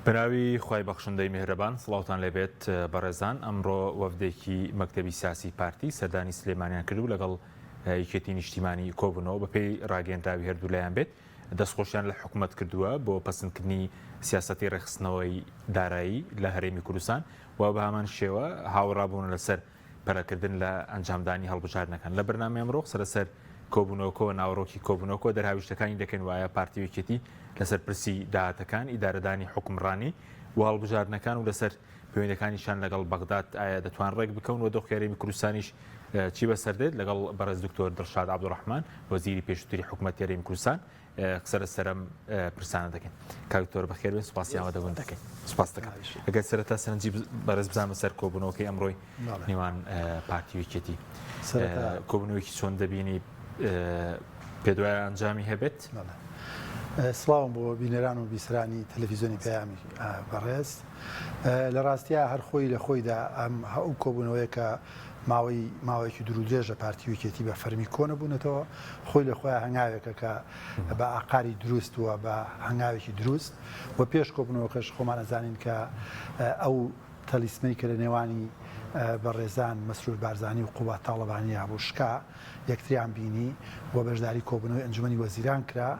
بەناوی خوای بەخشندەی میهرەبان سڵاوتان لێبێت بەڕێزان ئەمڕۆ وەفدێکی مەکتەبی سیاسی پارتی سەردانی سلێمانیان کرد و لەگەڵ یەکێتی نیشتیمانی کۆبوونەوە بەپێی ڕاگەیەندراوی هەردوولایان بێت دەستخۆشیان لە حکومەت کردووە بۆ پەسەندکردنی سیاسەتی ڕێکخستنەوەی دارایی لە هەرێمی کوردستان و بە هەمان شێوە هاوڕابوون لەسەر پەرەکردن لە ئەنجامدانی هەڵبژاردنەکان. لە بەرنامەی ئەمڕۆ قسە لەسەر کۆبوونەوەکە و ناوەڕۆکی کۆبوونەوەکە و دەرهاویشتەکانی دەکەین و ئایا پارتی و یەکێتی لەسەر پرسی داهاتەکان، ئیدارەدانی حوکمڕانی و هەڵبژاردنەکان و لەسەر پەیوەندیەکانیشیان لەگەڵ بەغداد ئایا دەتوان ڕێک بکەون و دۆخی هەرێمی کوردستانیش چی بەسەر دێت لەگەڵ بەڕێز دکتۆر دڵشاد عەبدولڕەحمان وەزیری پێشووتری حکومەتی هەرێمی کوردستان قسە لەسەر ئەم پرسانە دەکەین. کاک دکتۆر بەخێر بێن سوپاسی ئامادەبوون دەکەین. سوپاس دەکەم. ئەگەر سەرەتا سەرنجی بەڕێز بزانمە سەر کۆبوونەوەکەی ئەمڕۆی نێوان پارتی و یەکێتی. کۆبوونەوەیەکی چۆن دەبینی پێت وایە ئەنجامی هەبێت؟ سڵاوم بۆ بینەران و بیسرانی تەلەفیزیۆنی پەیامی بەڕێز. لە ڕاستیا هەر خۆی لە خۆیدا ئەم ئەو کۆبوونەوەیە کە ماوەی ماوەیەکی دوورودرێژە پارتی و یەکێتی بە فەرمی کۆنەبوونەتەوە، خۆی لە خۆیا هەنگاوێکە کە بە ئاقاری دروست و بە هەنگاوێکی دروست و پێش کۆبوونەوەکەش خۆمان ئەزانین کە ئەو تەلیسمەی کە لە نێوانی بەڕێزان مەسرور بارزانی و قوباد تاڵەبانییا بوو شکا، یەکتریان بینی و بەشداری کۆبوونەوەی ئەنجومەنی وەزیران کرا.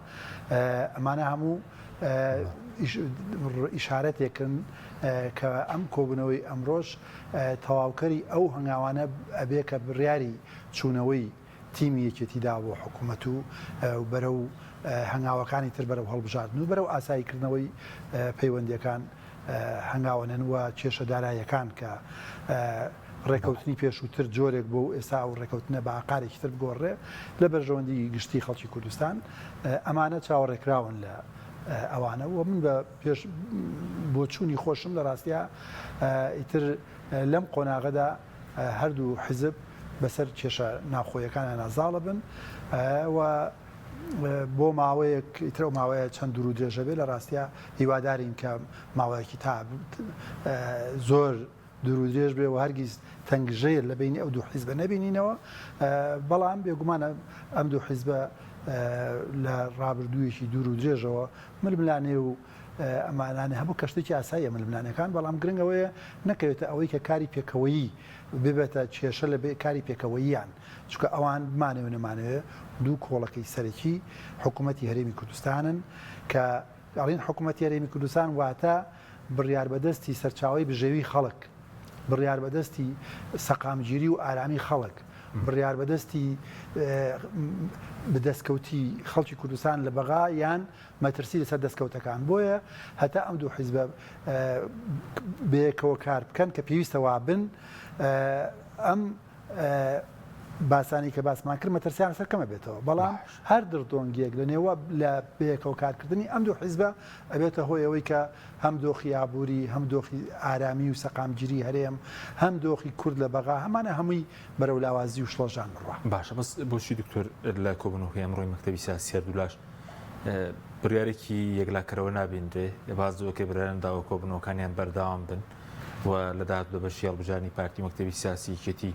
ئەمانە هەموو ئیشارەتێکن کە ئەم کۆبوونەوەی ئەمڕۆش تەواوکەری ئەو هەنگاوانە ئەبێ کە بڕیاری چوونەوەی تیمی یەکێتی دا بۆ حکوومەت و بەرەو هەنگاوەکانی تر بەرەو هەڵبژاردن و بەرەو ئاساییکردنەوەی پەیوەندییەکان هەنگاوەنێن و کێشە داراییەکان کە ڕێکەوتنی پێشووتر جۆرێک بوو و ئێستا ئەو ڕێکەوتنە بە ئاقارێکی تر بگۆڕرێ لە بەرژەوەندی گشتی خەڵکی کوردستان ئەمانە چاوەڕێکراون لە ئەوانە و من بە پێش بۆچوونی خۆشم لە ڕاستیا ئیتر لەم قۆناغەدا هەردوو حیزب بەسەر کێشە ناوخۆیەکانیانا زاڵە بن و بۆ ماوەیەک ئیتر ئەو ماوەیە چەند دوور و درێژە بێ لە ڕاستیا هیوادارین کە ماوەیەکی تا زۆر دوور و درێژ بێ و هەرگیز تەنگژەیە لە بینی ئەو دوو حیزبە نەبینینەوە بەڵام بێگومانە ئەم دوو حیزبە لە ڕابردوویەکی دوور و درێژەوە ململانێ و ئەمانانە هەبوو کە شتێکی ئاساییە ململانێکان، بەڵام گرنگ ئەوەیە نەکەوێتە ئەوەی کە کاری پێکەوەیی ببێتە کێشە لە کاری پێکەوەییان، چونکە ئەوان بمانەوێ نەمانەوێ دوو کۆڵەکەی سەرەکی حکوومەتی هەرێمی کوردستانن کە ئەڵێن حکوومەتی هەرێمی کوردستان واتە بڕیاربەدەستی سەرچاوەی بژێوی خەڵک، بڕیاربەدەستی سەقامگیری و ئارامی خەڵک، بڕیاربەدەستی دەستکەوتی خەڵکی کوردستان لە بەغا یان مەترسی لەسەر دەستکەوتەکان، بۆیە هەتا ئەم دوو حیزبە بەیەکەوە کار بکەن کە پێویستە وابن، ئەم باسانەی کە باسمان کرد مەترسیان لەسەر کەمە بێتەوە، بەڵام هەر دڕدۆنگیەک لە نێوە لە بەیەکەوە کارکردنی ئەم دوو حیزبە ئەبێتە هۆی ئەوەی کە هەم دۆخی ئابووری، هەم دۆخی ئارامی و سەقامگیری هەرێم، هەم دۆخی کورد لە بەغا هەمانە هەمووی بەرەو لاوازی و شڵەژان بڕوا. باشە بەس بۆچی دکتۆر لە کۆبوونەوەکەی ئەمڕۆی مەکتەبی سیاسی هەردوولاش بڕیارێکی یەکلاکەرەوە نابینرێ، باس لەوە کرد بڕیاریان داوە کۆبوونەوەکانیان بەردەوام بن و لە داهاتوودا بەشی هەڵبژاردنی پارتی مەکتەبی سیاسی یەکێتی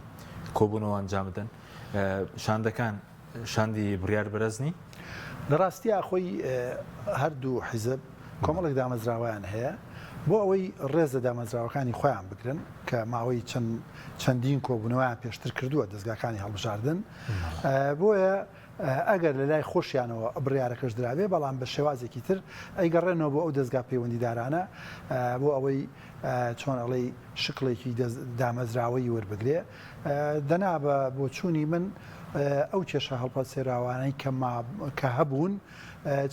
کۆبوونەوە ئەنجام بدەن. شاندەکان شاندی بڕیار بەرز نین؟ لە ڕاستیا خۆی هەردوو حیزب کۆمەڵێک دامەزراوەیان هەیە بۆ ئەوەی ڕێز لە دامەزراوەکانی خۆیان بگرن کە ماوەی چەند چەندین کۆبوونەوەیان پێشتر کردووە دەزگاکانی هەڵبژاردن بۆیە ئەگەر لە لای خۆشیانەوە بڕیارەکەش درابێ بەڵام بە شێوازێکی تر ئەیگەڕێنەوە بۆ ئەو دەزگا پەیوەندیدارانە بۆ ئەوەی چۆن ئەڵێی شکڵێکی دامەزراوەیی وەربگرێ دەنا بە بۆچوونی من ئەو کێشە هەڵپەسێراوانەی کە ما کە هەبوون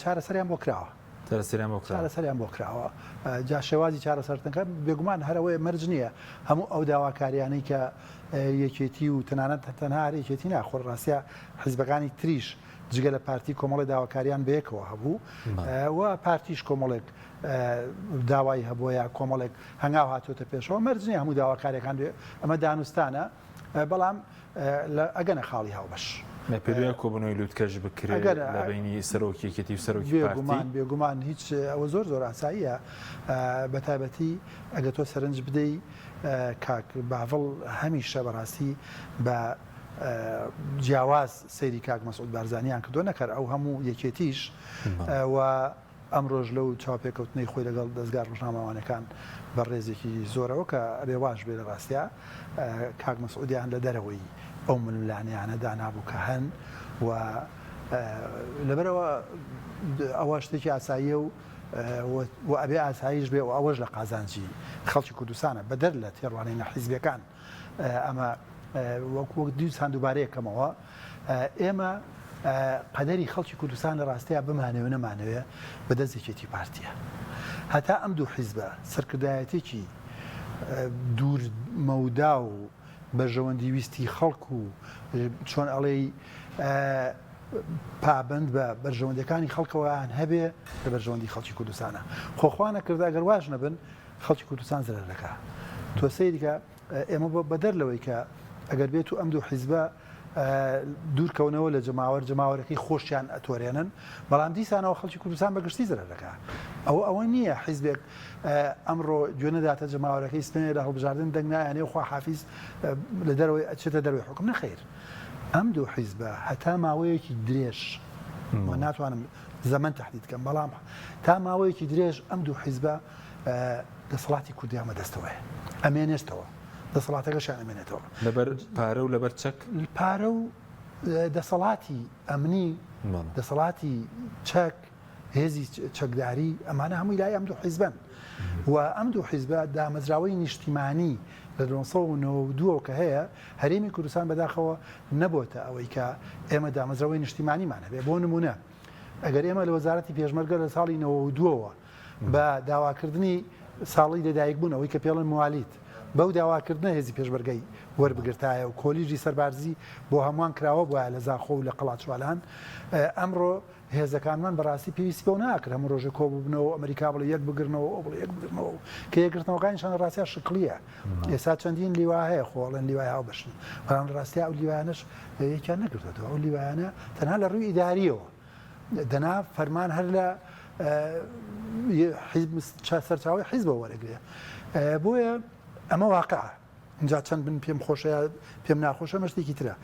چارەسەریان بۆ کراوە. چارەسەریان بۆ کراوە. چارەسەریان بۆ کراوە. جا شێوازی چارەسەرکردنەکە بێگومان هەر ئەوەیە مەرج نییە هەموو ئەو داواکاریانەی کە یەکێتی و تەنانەت تەنها هەر یەکێتی نا خۆ ڕاستە حیزبەکانی تریش جگە لە پارتی کۆمەڵی داواکاریان بەیەکەوە هەبوو و پارتیش کۆمەڵێک داوای هەبووە یا کۆمەڵێک هەنگاو هاتووەتە پێشەوە مەرج نییە هەموو داواکاریەکان بێ ئەمە دانوستانە بەڵام ئەگەنە خاڵی هاوبەش. پێدوای کۆبوونەوەی لوتکەش بکرێت لە بەینی سەرۆکی یەکێتی و سەرۆکی پارتی؟ بێگومان بێگومان هیچ ئەوە زۆر زۆر ئاساییە بە تایبەتی ئەگەر تۆ سەرنج بدەی کاک باڤڵ هەمیشە بەڕاستی بە جیاواز سەیری کاک مەسعود بارزانیان کردووە نەکەر ئەو هەموو یەکێتیش و. ئەمڕۆش لەو چاوپێکەوتنەی خۆی لەگەڵ دەزگا ڕۆژنامەوانەکان بە ڕێزێکی زۆرەوە کە ئەبێ واش بێ لە ڕاستیا کاک مەسعودیان لە دەرەوەی ئەو ململانێیانە دانابوو کە هەن و لەبەرئەوە ئەوە شتێکی ئاساییە و و ئەبێ ئاساییش بێ و ئەوەش لە قازانجی خەڵکی کوردستانە بەدەر لە تێڕوانینە حیزبیەکان. ئەمە وەک وەک دیسان دووبارەیەکەمەوە ئێمە قەدەری خەڵکی کوردستان لە ڕاستەیە بمانەوێ و نەمانەوێ بەدەست یەکێتی پارتیە هەتا ئەم دوو حیزبە سەرکردایەتێکی دوور مەودا و بەرژەوەندی ویستی خەڵک و چۆن ئەڵێی پابند بە بەرژەوەندەکانی خەڵکەوەیان هەبێ لە بەرژەوەندی خەڵکی کوردستانە خۆخوا نەکردە ئەگەر واش نەبن خەڵکی کوردستان زەرەر دەکا. تۆ سەیری کە ئێمە بەدەر لەوەی کە ئەگەر بێت و ئەم دوو حیزبە دوور کەونەوە لە جەماوەر جەماوەرەکەی خۆشیان ئەتۆرێنن بەڵام دیسانەوە خەڵکی کوردستان بە گشتی زەرەر دەکا. ئەوە ئەوە نییە حیزبێک ئەمڕۆ گوێ نەداتە جەماوەرەکەی سبەینێ لە هەڵبژاردن دەنگ نایەنێ و خواحافیز لە دەرەوەی ئەچێتە دەرەوەی حوکم نەخەیر ئەم دوو حیزبە هەتا ماوەیەکی درێژ ناتوانم زەمەن تەحدید کەم بەڵام تا ماوەیەکی درێژ ئەم دوو حیزبە دەسەڵاتی کوردیان بەدەستەوەیە ئەمێنێتەوە دەسەڵاتەکەشیان ئەمێنێتەوە. لەبەر پارە و لەبەر چەک؟ پارە و دەسەڵاتی ئەمنی، دەسەڵاتی چەک، هێزی چەکداری، ئەمانە هەمووی لای ئەم دوو حیزبەن و ئەم دوو حیزبە دامەزراوەی نیشتیمانی لە 1992 کە هەیە هەرێمی کوردستان بەداخەوە نەبۆتە ئەوەی کە ئێمە دامەزراوەی نیشتیمانیمان هەبێ بۆ نمونە ئەگەر ئێمە لە وەزارەتی پێشمەرگە لە ساڵی 92ەوە بە داواکردنی ساڵی لەدایکبوون ئەوەی کە پێڵن موالید بەو داواکردنە هێزی پێشمەرگەی وەربگرتایە و کۆلیژی سەربارزی بۆ هەمووان کراوە بوایە لە زاخۆ و لە قەڵاچوالان ئەمڕۆ هێزەکانمان بەڕاستی پێویستی بەوە ناکرد هەموو ڕۆژێ کۆ ببنەوە و ئەمریکا بڵێ یەک بگرنەوە ئەو بڵێ یەک بگرنەوە و کە یەکگرتنەوەکانیشان لە ڕاستیا شکڵییە ئێستا چەندین لیوا هەیە خۆ ئەڵێن لیوای هاوبەشن بەڵام لە ڕاستیا ئەو لیوایانەش یەکیان نەگرتۆتەوە ئەو لیوایانە تەنها لە ڕووی ئیدارییەوە دەنا فەرمان هەر لە حیزب سەرچاوەی حیزبەوە وەرەگرێ بۆیە ئەمە واقعە ئینجا چەند من پێم خۆشە یا پێم ناخۆشە ئەمە شتێکی ترە.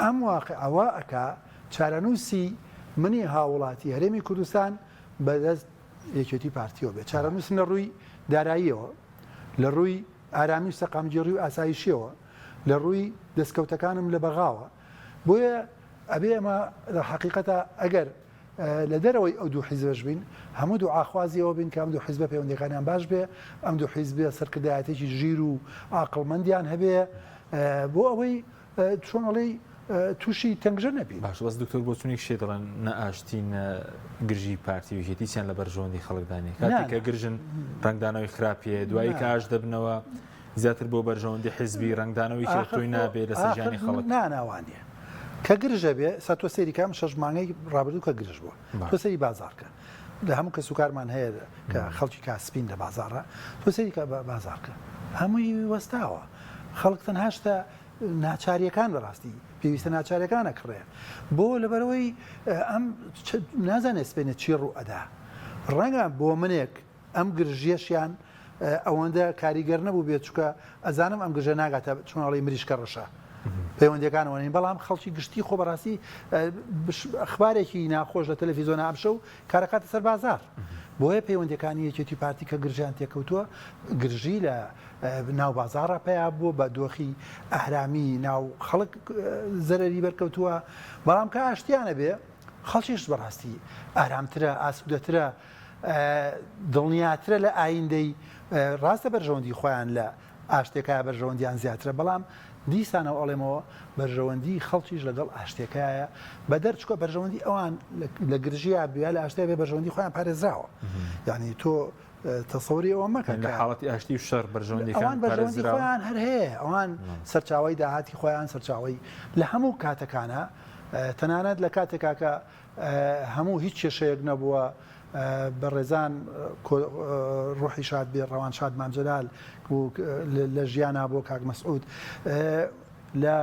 ئەم واقعە وا ئەکا چارەنووسی منی هاووڵاتی هەرێمی کوردستان بە دەست یەکێتی پارتیەوە بێت. چارەنووسم لە ڕووی داراییەوە، لە ڕووی ئارامی و سەقامگیڕی و ئاسایشیەوە، لە ڕووی دەستکەوتەکانم لە بەغاوە. بۆیە ئەبێ ئێمە لە حەقیقەتا ئەگەر لە دەرەوەی ئەو دوو حیزبەش بین، هەموو دوعاخوازی ئەوە بین کە ئەم دوو حیزبە پەیوەندییەکانیان باش بێ، ئەم دوو حیزبە سەرکردایەتیی ژیر و عاقڵمەندیان هەبێ بۆ ئەوەی چۆن ئەڵێی تووشی تەنگژە نەبین. باشە بەس دکتۆر بۆچونێک شێ دەڵێن نە ئاشتی نە گرژی پارتی و یەکێتی چیان لە بەرژەوەندی خەڵکدا نییە کاتێک کە گرژن ڕەنگدانەوەی خراپی هەیە دوایی کە ئاش دەبنەوە زیاتر بۆ بەرژەوەندی حیزبی ڕەنگدانەوەی ئەوتۆی نابێ لەسەر ژیانی خەڵک. نا نا وا نییە کە گرژە بێ سا تۆ سەیری کە ئەم شەش مانگەی ڕابردوو کە گرژ بووە تۆ سەیری بازاڕ کە لە هەموو کەس و کارمان هەیە کە خەڵکی کاسپین لە بازاڕە تۆ سەیری کە بازاڕ کە هەمووی وەستاوە خەڵک تەنها شتە ناچاریەکان بەڕاستی پێویستە ناچارەکان ئەکڕێ بۆ لەبەرەوەی ئەم نازانێت سپێنە چی ڕوو ئەدا ڕەنگە بۆ منێک ئەم گرژیەشیان ئەوەندە کاریگەر نەبوو بێت چونکە ئەزانم ئەم گرژە ناگاتە چۆن ئەڵێی مریشکە ڕەشە پەیوەندیەکانەوە نین بەڵام خەڵکی گشتی خۆ بەڕاستی ئەخبارێکی ناخۆش لە تەلەفیزۆنە ئەمشەو کارەکاتە سەر بازار بۆیە پەیوەندەکانی یەکێتی پارتی کە گرژیان تێکەوتووە گرژی لە ناو بازاڕە پیا بووە بە دۆخی ئەهرامی ناو خەڵک زەرەری بەرکەوتووە بەڵام کە ئاشتیانە بێ خەڵکیش بەڕاستی ئارامترە ئاسوودەترە دڵنیاترە لە ئایندەی، ڕاستە بەرژەوەندی خۆیان لە ئاشتێکایە بەرژەوەندیان زیاترە، بەڵام دیسانەوە ئەڵێمەوە بەرژەوەندی خەڵکیش لەگەڵ ئاشتێکایە بەدەر، چونکە بەرژەوەندی ئەوان لە گرژیا بێ یا لە ئاشتیا بێ بەرژەوەندی خۆیان پارێزراوە. یانی تۆ تەسەوری ئەوە مەکە لە حاڵەتی ئاشتی و شەڕ بەرژەوەندیەکان ئەوان بەرژەوەندی خۆیان هەر هەیە، ئەوان سەرچاوەی داهاتی خۆیان سەرچاوەی لە هەموو کاتەکانە تەنانەت لە کاتێکا کە هەموو هیچ کێشەیەک نەبووە بەڕێزان ڕۆحی شاد بێ ڕەوانشاد مام جەلال و لە ژیانا بۆ کاک مەسعود لە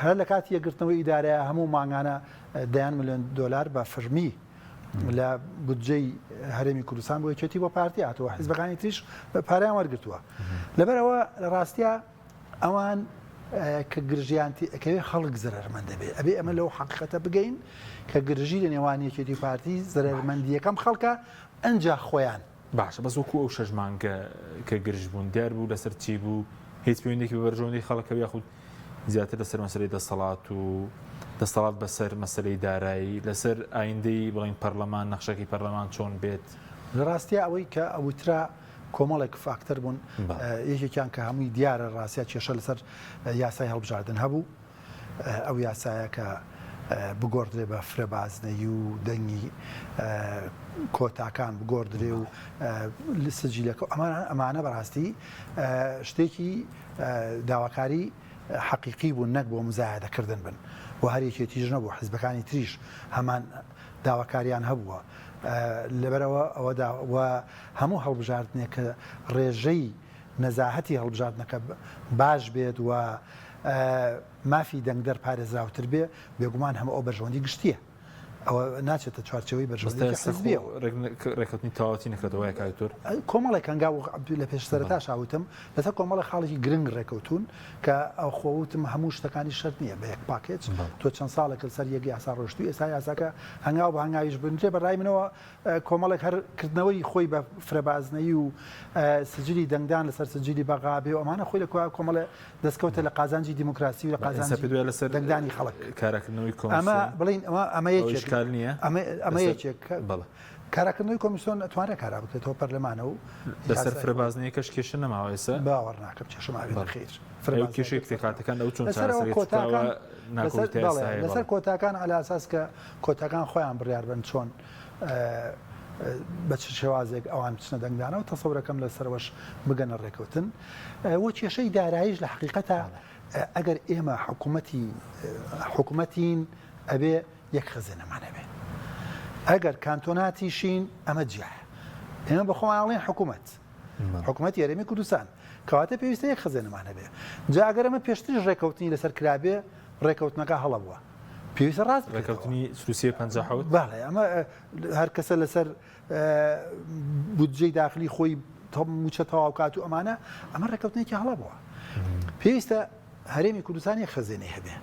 هەر لە کاتی یەکگرتنەوەی ئیدارەیە هەموو مانگانە دەیان ملیۆن دۆلار بە فەرمی لە بودجەی هەرێمی کوردستان بۆ یەکێتی بۆ پارتی هاتەوە حیزبەکانی تریش پارەیان وەرگرتووە لەبەرئەوە لە ڕاستیا ئەوان. کە گرژیان تێ ئەکەوێ خەڵک زەرەرمەند دەبێ. ئەبێ ئێمە لەو حەقیقەتە بگەین کە گرژی لە نێوان یەکێتی و پارتی زەرەرمەندی یەکەم خەڵکە ئەنجا خۆیان. باشە بەس وەکو ئەو شەش مانگە کە گرژ بوون دیار بوو لەسەر چی بوو؟ هیچ پەیوەندیەکی بە بەرژەوەندی خەڵکەوە یاخود زیاتر لەسەر مەسەلەی دەسەڵات و دەسەڵات بەسەر مەسەلەی دارایی لەسەر ئایندەی بڵین پەرلەمان نەخشەکەی پەرلەمان چۆن بێت؟ لە ڕاستیا ئەوەی کە ئەوترا کۆمەڵێک فاکتەر بوون یەکێکیان کە هەمووی دیارە ڕاستیا کێشە لەسەر یاسای هەڵبژاردن هەبوو ئەو یاسایە کە بگۆڕدرێ بە فرە بازنەیی و دەنگی کۆتاکان بگۆڕدرێ و سجیلەکە ئەمانە بەڕاستی شتێکی داواکاری حەقیقی بوون نەک بۆ مزایەدەکردن بن و هەر یەکێتیش نەبوو حزبەکانی تریش هەمان داواکاریان هەبووە لەبەرەوە ئەوەدا و هەموو هەڵبژاردنێک کە ڕێژەی نەزاهەتی هەڵبژاردنەکە باش بێت و مافی دەنگدەر پارێزراوتر بێ بێگومان هەموو ئەو بەرژەوەندی گشتیە ئەوە ناچێتە چوارچێوەی بەرژەوەندی حزبیەوە. ڕێککەوتنی تەواوەتی نەکرێتەوە وایە کاک دکتۆر؟ کۆمەڵێک هەنگاو لە پێش سەرەتاش وتم لەسەر کۆمەڵێک خاڵێکی گرنگ ڕێکەوتوون کە ئەو خۆ وتم هەموو شتەکانی شەرت نییە بە یەک package تۆ چەند ساڵێک لەسەر یەک یاسا ڕۆشتووی ئێستا یاساکە هەنگاو بە هەنگاویش بنرێ بە ڕای منەوە کۆمەڵێک هەر کردنەوەی خۆی بە فرەبازنەیی و سجلی دەنگدان لەسەر سجلی بەغا بێ و ئەمانە خۆی لە کۆمەڵێ دەستکەوتە لە قازانجی دیموکراسی و لە قازانجی لەسەر دەنگدانی خەڵک. کاراکردنەوەی ئەمە کۆمیسیۆن بڵێین ئەمە ئەمە ئەوە یەکێک ئیشکال نییە ئەمە ئەمە لەسەر یەکێک بەڵێ. کاراکردنەوەی کۆمیسیۆن ئەتوانرێ کارا بکرێتەوە پەرلەمانە و لەسەر یاسای خۆی. فرەبازنەیەکەش کێشە نەماوە ئێستا؟ باوەڕ ناکەم کێشە مابێت بەڵێ. نەخیر. ئەو فرەبازنەیەکە کێشەی لەسەر پێکهاتەکان ئەو چۆن لەسەر ئەوە چارەسەری کۆتاکان چکاوە لەسەر ناکۆکی تا بەڵێ ئێستا هەیە لەسەر بەڵێ. کۆتاکان عەلا ئەساس کە کۆتاکان خۆیان بڕیار بەن چۆن بە چ شێوازێک ئەوان بچنە دەنگدانەوە تەسەورەکەم لەسەرەوەش بگەنە ڕێکەوتن و کێشەی داراییش لە حقیقەتە ئەگەر ئێمە حکوومەتی حکوومەتین ئەبێ یەک خەزێنەمان هەبێ ئەگەر کانتۆناتیشین ئەمە جیایە ئێمە بە خۆمان ئەڵێن حکوومەت حکوومەتی هەرێمی کوردستان کەواتە پێویستە یەک خەزێنەمان هەبێ جا ئەگەر ئەمە پێشتریش ڕێکەوتنی لەسەر کرابێ ڕێکەوتنەکە هەڵە بووە پێویستە ڕاست بکرێتەوە. ڕێکەوتنی 43 57؟ بەڵێ ئەمە هەر کەسە لەسەر بودجەی داخلی خۆی موچە تەواو کات و ئەمانە ئەمە ڕێکەوتنێکی هەڵە بووە پێویستە هەرێمی کوردستان یەک خەزێنەی هەبێ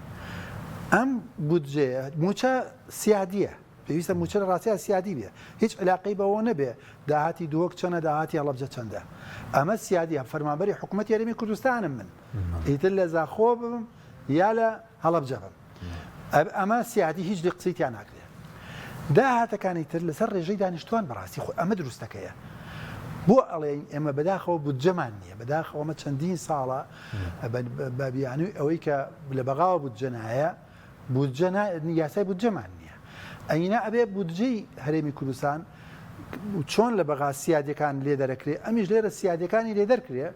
ئەم بودجەیە موچە سیادیە پێویستە موچە لە ڕاستیا سیادی بێ هیچ علاقەی بەوە نەبێ داهاتی دهۆک چەنە داهاتی هەڵەبجە چەندە ئەمە سیادیە فەرمانبەری حکوومەتی هەرێمی کوردستانم من ئیتر لە زاخۆ بم یا لە هەڵەبجە بم ئەمە سیادی هیچ لێ قسەی تیا ناکرێ داهاتەکانی تر لەسەر ڕێژەی دانیشتوان بەڕاستی خۆ ئەمە دروستەکەیە بۆ ئەڵێین ئێمە بەداخەوە بودجەمان نییە بەداخەوە ئەمە چەندین ساڵە بە بیانووی ئەوەی کە لە بەغاوە بودجە نایە بودجە یاسای بودجەمان نییە ئەینا ئەبێ بودجەی هەرێمی کوردستان چۆن لە بەغا سیادەکان لێ دەرەکرێ ئەمیش لێرە سیادەکانی لێ دەرکرێ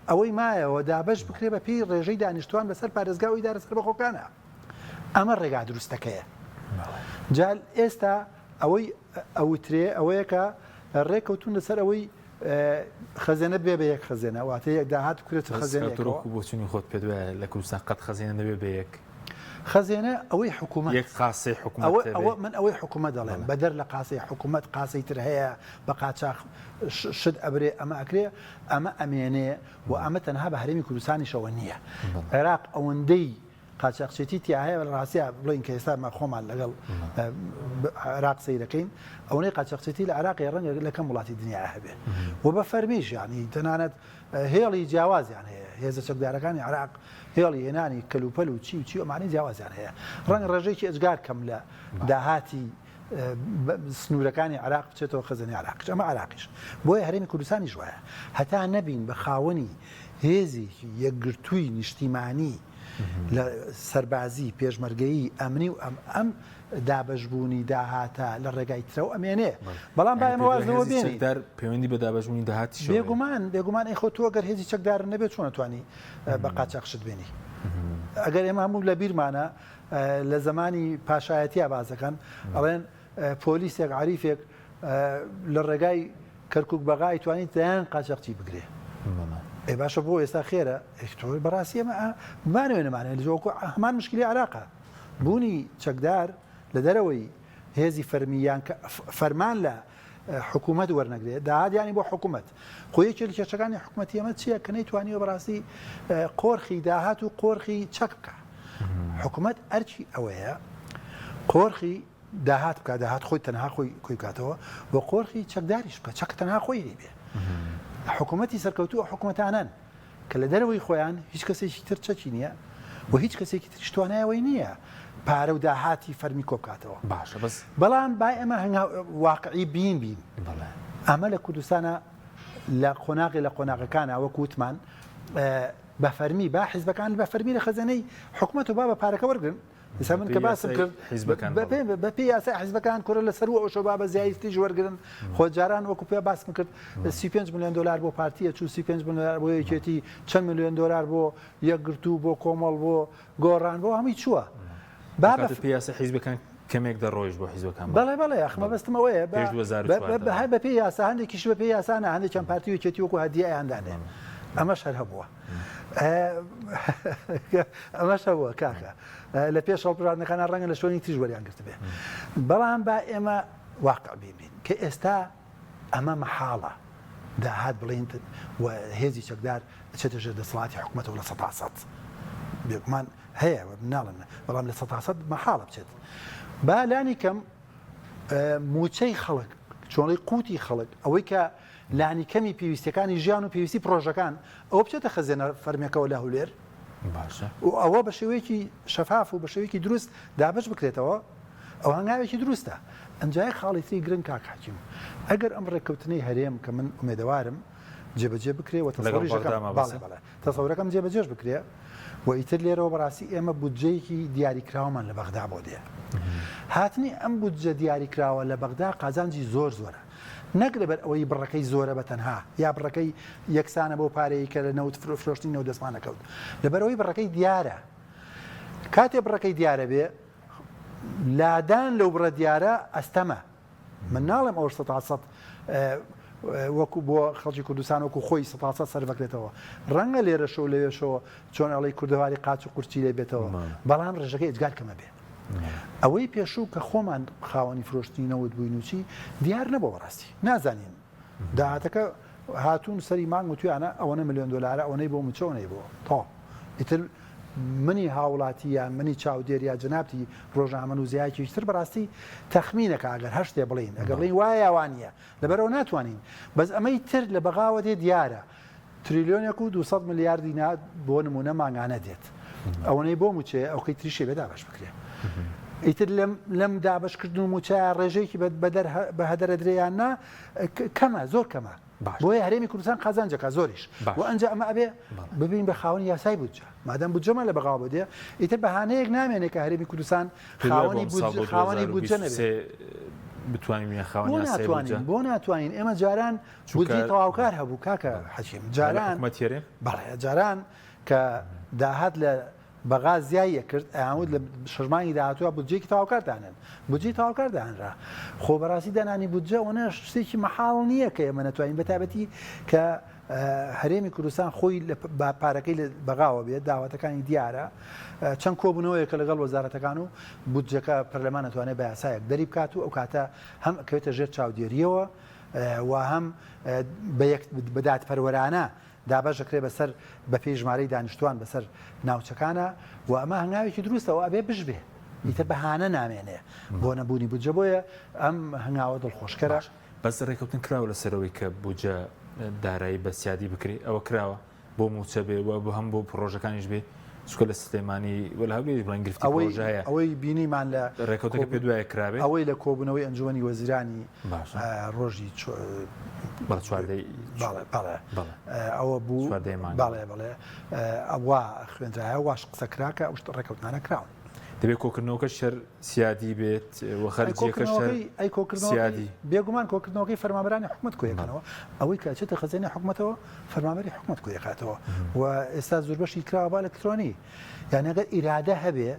ئەوەی مایەوە دابەش بکرێ بە پێی ڕێژەی دانیشتوان بەسەر پارێزگا و ئیدارە سەربەخۆکانە. ئەمە ڕێگا دروستەکەیە. جا ئێستا ئەوەی ئەوترێ ئەوەیە کە ڕێکەوتون لەسەر ئەوەی خەزێنە بێ بە یەک خەزێنە واتە یەک داهات بکرێتە خەزێنەیەکەوە. وەکو بۆچوونی خۆت پێت وایە لە کوردستان قەت خەزێنە نەبێ بە یەک؟ خەزێنە ئەوەی حکوومەت یەک قاسەی حکوومەت هەبێ؟ ئەوە من ئەوەی حکوومەت دەڵێم بەدەر لە قاسەی حکوومەت قاسەی تر هەیە بە قاچاخ شت ئەبرێ ئەمە ئەکرێ ئەمە ئەمێنێ و ئەمە تەنها بە هەرێمی کوردستانیشەوە نییە عێراق ئەوەندەی قاچاقچێتی تیا هەیە لە ڕاستیا بڵێین کە ئێستا مە خۆمان لەگەڵ عێراق سەیرەکەین ئەوەی قاچاقچێتی لە عێراقی ڕەنگە لە کەم وڵاتی دنیا هەبێ و بە فەرمیش یانی تەنانەت هێڵی جیاوازیان هەیە هێزە چەکدارەکانی عێراق هێڵی هێنانی کەلوپەل و چی و چی ئەمانەی جیاوازیان هەیە ڕەنگە ڕێژەیەکی ئەجگار کەم لە داهاتی سنوورەکانی عێراق بچێتەوە خەزێنەی عێراقیش ئەمە عێراقیش بۆیە هەرێمی کوردستانیش وایە هەتا نەبین بە خاوەنی هێزێکی یەکگرتووی نیشتیمانی لە سەربازی پێشمەرگەیی ئەمنی و ئەم ئەم دابەشبوونی داهاتە لە ڕێگای ترەوە ئەمێنێ بەڵام با ئێمە واز لەوە بێنین پەیوەندی بە دابەشبوونی داهاتیشەوە هەیە. بێگومان بێگومان ئەی خۆ تۆ گەر هێزی چەکدار نەبێت چۆن ئەتوانی بە قاچاخ شت بێنی ئەگەر ئێمە هەموو لە بیرمانە لە زەمانی پاشایەتیا بازەکەن ئەڵێن پۆلیسێک عریفێک لە ڕێگای کەرکک بەغای توانی دەیان قاچاقچی بگرێ ئێ باشە بۆ ئێستا خێرە بەڕاستی ئەمە بمانەوێ نەمانەوێ لەوەکو هەمان مشکلی عراقە بوونی چەکدار لە دەرەوەی هێزی فەرمیان کە فەرمان لە. حکوومەت وەرنەگرێ داهات یانی بۆ حکوومەت خۆ یەکێ لە کێشەکانی حکوومەتی ئەمە چییە کە نەیتوانیوە بەڕاستی قۆرخی داهات و قۆرخی چەک بکە حکوومەت ئەرکی ئەوەیە قۆرخی داهات بکە داهات خۆی تەنها خۆی کۆی بکاتەوە و قۆرخی چەکداریش بکە چەک تەنها خۆی بێ حکوومەتی سەرکەوتوو حکوومەتانن کە لە دەرەوەی خۆیان هیچ کەسێکی تر چەکی نییە و هیچ کەسێکی تریش توانای ئەوەی نییە پارە و داهاتی فەرمی کۆبکاتەوە. باشە بەس. بەڵام با ئێمە هەنگاو واقعی بین بین. بەڵێ. ئەمە لە کوردستانا لە قۆناغێ لە قۆناغەکانا وەک وتمان بە فەرمی با حیزبەکان بە فەرمی لە خەزێنەی حکومەت و با بە پارەکە وەرگرن. ئێستا من کە باسم کرد بە پێی یاسای حیزبەکان کورە لە سەروو ئەوشەوە با بە زیایستیش وەرگرن خۆ جاران وەکو پێ باسم کرد 35 میلیۆن دلار بۆ پارتیە چوو 35 میلیۆن دلار بۆ یەکێتی چەند میلیۆن دلار بۆ یەکگرتوو بۆ کۆمەڵ بۆ گۆڕان بۆ هەمووی چووە با بە پێی یاسای حیزبەکان کەمێک دەڕۆیش بۆ حیزبەکان بەڵێ بەڵێ ئەخ مەبەستم ئەوەیە هەر بە پێی یاسا هەندێکیش بە پێی یاسا نا هەندێکیان پارتی و یەکێتی وەکو هەدیە ئەیاندانێ ئەمەش هەر هەبووە ئەمەش هەبووە کاکە لە پێش هەڵبژاردنەکانە ڕەنگە لە شوێنی تریش وەریان گرتبێ بەڵام با ئێمە واقع بین کە ئێستا ئەمە مەحاڵە داهات بڵین و هێزی چەکدار بچێتە ژێر دەسەڵاتی حکوومەتەوە لە سەتا سەد بێگومان هەیە ناڵم بەڵام لە سەتا سەد مەحاڵە بچێت با لانی کەم موچەی خەڵک چۆنی قوتی خەڵک ئەوەی کە لانیکەمی پێویستیەکانی ژیان و پێویستی پڕۆژەکان، ئەوە بچێتە خەزێنە فەرمیەکەوە لە هەولێر باشە. و ئەوە بە شێوەیەکی شەفاف و بە شێوەیەکی دروست دابەش بکرێتەوە، ئەوە هەنگاوێکی دروستە. ئەنجا یەک خاڵی تری گرنگ کاک حەکیم، ئەگەر ئەم ڕێککەوتنەی هەرێم کە من ئومێدەوارم جێبەجێ بکرێ و لەگەڵ تەسەوریش بەغدا دەکەم، مەبەستە؟ بەڵێ بەڵێ، تەسەورەکەم جێبەجێش بکرێ و ئیتر لێرەوە بەڕاستی ئێمە بودجەیەکی دیاریکراومان لە بەغدا بۆ دێ. هاتنی ئەم بودجە دیاریکراوە لە بەغدا قازانجی زۆر زۆرە. نەک لەبەر ئەوەی بڕەکەی زۆرە بە تەنها یا بڕەکەی یەکسانە بەو پارەیەی کە لە نەوت فرۆشتنی نەوت دەستمان ئەکەوت لەبەرئەوەی بڕەکەی دیارە کاتێ بڕەکەی دیارە بێ لادان لەو بڕە دیارە ئەستەمە من ناڵێم ئەوە سەتا سەد وەکو بۆ خەڵکی کوردستان وەکو خۆی سەتا سەد سەرفەکرێتەوە ڕەنگە لێرەشەوە لەوێشەوە چۆن ئەڵێی کوردەواری قاچ و قورچی لێ بێتەوە بەڵام ڕێژەکەی ئێجگار کەمە بێ ئەوەی پێشوو کە خۆمان خاوەنی فرۆشتنی نەوت بووین و چی دیار نەبووە بەڕاستی نازانین داهاتەکە هاتوون سەری مانگ وتویانە ئەوەنە ملیۆن دۆلارە ئەوەنەی بۆ موچە ئەوەنەی بۆ تەواو ئیتر منی هاوڵاتی یان منی چاودێر یا جەنابتی ڕۆژنامەنووس یا یەکێکی تر بەڕاستی تەخمینەکە ئەگەر هەر شتێ بڵێین ئەگەر بڵێین وایە یا وانییە لەبەرئەوە ناتوانین بەس ئەمەی تر لە بەغاوە دێ دیارە تریلیۆنێک و 200 ملیار دینار بۆ نمونە مانگانە دێت ئەوەنەی بۆ موچەیە ئەوکەی تریشێ بێ دابەش بکرێ ئیتر لەم لەم دابەشکردن و موچە ڕێژەیەکی بەدەر بە هەدەرە درێیان نا کەمە زۆر کەمە بۆیە هەرێمی کوردستان قازانجەکە زۆریش و ئەنجا ئەمە ئەبێ ببین بە خاوەنی یاسای بودجە مادەم بودجەمان لە بەغاوە بۆ دێ ئیتر بەهانەیەک نامێنێ کە هەرێمی کوردستان خاوەنی بودجە خاوەنی بودجە نەبێ بتوانین خاوەنی یاسای بودجە بۆ ناتوانین ئێمە جاران بودجەی تەواوکار هەبوو کاکە حەکیم جاران بەڵێ جاران کە داهات لە بەغا زیای ئەکرد ئەیانوت لە شەش مانگی داهاتووە بودجەیەکی تەواوکار دانێن بودجەی تەواوکار دانرا خۆ بەڕاستی دانانی بودجە ئەوەنە شتێکی مەحاڵ نییە کە ئێمە نەتوانین بە تایبەتی کە هەرێمی کوردستان خۆی لە پارەکەی لە بەغاوە بێت داواتەکانی دیارە چەند کۆبوونەوەیەکە لەگەڵ وەزارەتەکان و بودجەکە پەرلەمان ئەتوانێت بە یاسایەک دەری بکات و ئەو کاتە هەم ئەکەوێتە ژێر چاودێریەوە و هەم بە یەک بە دادپەروەرانە دابەش دەکرێت بەسەر بەپێی ژمارەی دانیشتوان بەسەر ناوچەکانا و ئەمە هەنگاوێکی دروستە و ئەبێ بشبێ ئیتر بەهانە نامێنێ بۆ نەبوونی بودجە بۆیە ئەم هەنگاوە دڵخۆشکەرە. باش بەس ڕێکەوتن کراوە لەسەرەوەی کە بودجە دارایی بە سیادی بکرێ ئەوە کراوە؟ بۆ مووچە بێ و بۆ هەم بۆ پڕۆژەکانیش بێ چونکە لە سلێمانی و لە هەولێریش بڵێن گرفتی ئەوەی پڕۆژە هەیە ئەوەی بینیمان لە ڕێکەوتەکە پێ دوایە کرابێ ئەوەی لە کۆبوونەوەی ئەنجومەنی وەزیرانی باشە ڕۆژی بەڵێ چواردەی بەڵێ بەڵێ بەڵێ ئەوە بوو چواردەی مانگ بەڵێ بەڵێ ئەوە خوێندرایە واش قسە کرا کە ئەو ڕێکەوتنانە کراون. دەبێت کۆکردنەوەکەش هەر سیادی بێت و خەرجیەکەش هەر ئەی کۆکردنەوەکەی سیادی. بێگومان کۆکردنەوەکەی فەرمانبەرانی حکومەت کۆیەکەنەوە ئەوەی کە ئەچێتە خەزێنەی حکومەتەوە فەرمانبەری حکومەت کۆیەکاتەوە و ئێستا زۆربەشی کراوە بە ئەلکترۆنی یان ئەگەر ئیرادە هەبێ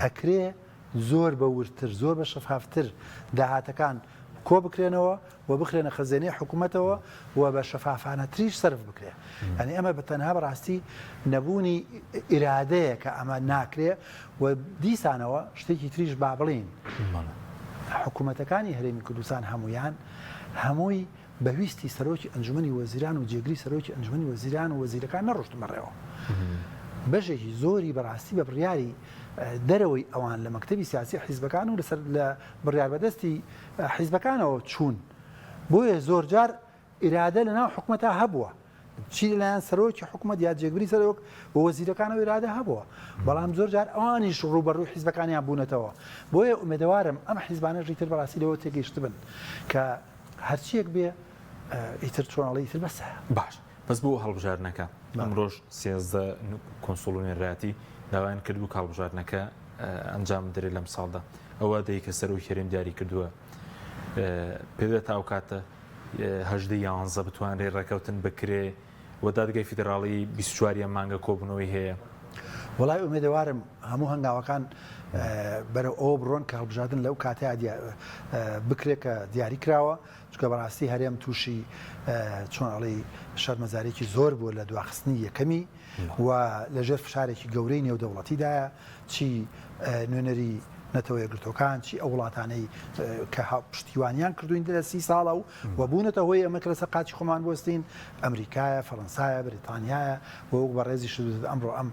ئەکرێ زۆر بە وردتر زۆر بە شەفافتر داهاتەکان کۆ بکرێنەوە و بخرێنە خەزێنەی حکومەتەوە و بە شەفافانەتریش سەرف بکرێ. یانی ئەمە بە تەنها بەڕاستی نەبوونی ئیرادەیە کە ئەمە ناکرێ و دیسانەوە شتێکی تریش با بڵێین حکومەتەکانی هەرێمی کوردستان هەموویان. هەمووی بە ویستی سەرۆکی ئەنجومەنی وەزیران و جێگری سەرۆکی ئەنجومەنی وەزیران و وەزیرەکان نەڕۆشتن بەڕێوە. بەشێکی زۆری بەڕاستی بە بڕیاری دەرەوەی ئەوان لە مەکتەبی سیاسی حیزبەکان و لەسەر لە بڕیاربەدەستی حیزبەکانەوە چوون. بۆیە زۆرجار ئیرادە لەناو حکومەتا هەبووە، چی لەلایەن سەرۆکی حکومەت یا جێگری سەرۆک و وەزیرەکانەوە ئیرادە هەبووە، بەڵام زۆر جار ئەوانیش ڕووبەڕووی حیزبەکانیان بوونەتەوە. بۆیە ئومێدەوارم ئەم حیزبانەش ئیتر بەڕاستی لەوە تێگەیشتبن کە هەرچییەک بێ ئیتر چۆن ئەڵێی ئیتر بەسە. باش بەس بۆ هەڵبژاردنەکە ئەمڕۆش 13 کۆنسوڵ و نوێنەرایەتی داوایان کردبوو کە هەڵبژاردنەکە ئەنجام بدرێت لەم ساڵدا ئەوە دەی کە سەرۆکی هەرێم دیاری کردووە پێدە تا ئەو کاتە 18 یانزە بتوانرێ ڕێکەوتن بکرێ و دادگای فیدراڵی 24 ی ئەم مانگە کۆبوونەوەی هەیە. وەڵای ئومێدەوارم هەموو هەنگاوەکان بەرەو ئەوە بڕۆن کە هەڵبژاردن لەو کاتەیا بکرێت کە دیاری کراوە، چونکە بەڕاستی هەرێم تووشی چۆن ئەڵێی شەرمەزاریی زۆر بووە لە دواخستنی یەکەمی و لەژێر فشارێکی گەورەی نێودەوڵەتیدایە، چی نوێنەری نەتەوە یەکگرتووەکان، چی ئەو وڵاتانەی کە پشتیوانیان کردوین لە سی ساڵە و و بوونەتە هۆی ئەمە کە لەسەر قاچی خۆمان بوەستین، ئەمریکایە، فەرەنسایە، بریتانیایە و وەک بەڕێزیشت وتت ئەمڕۆ ئەم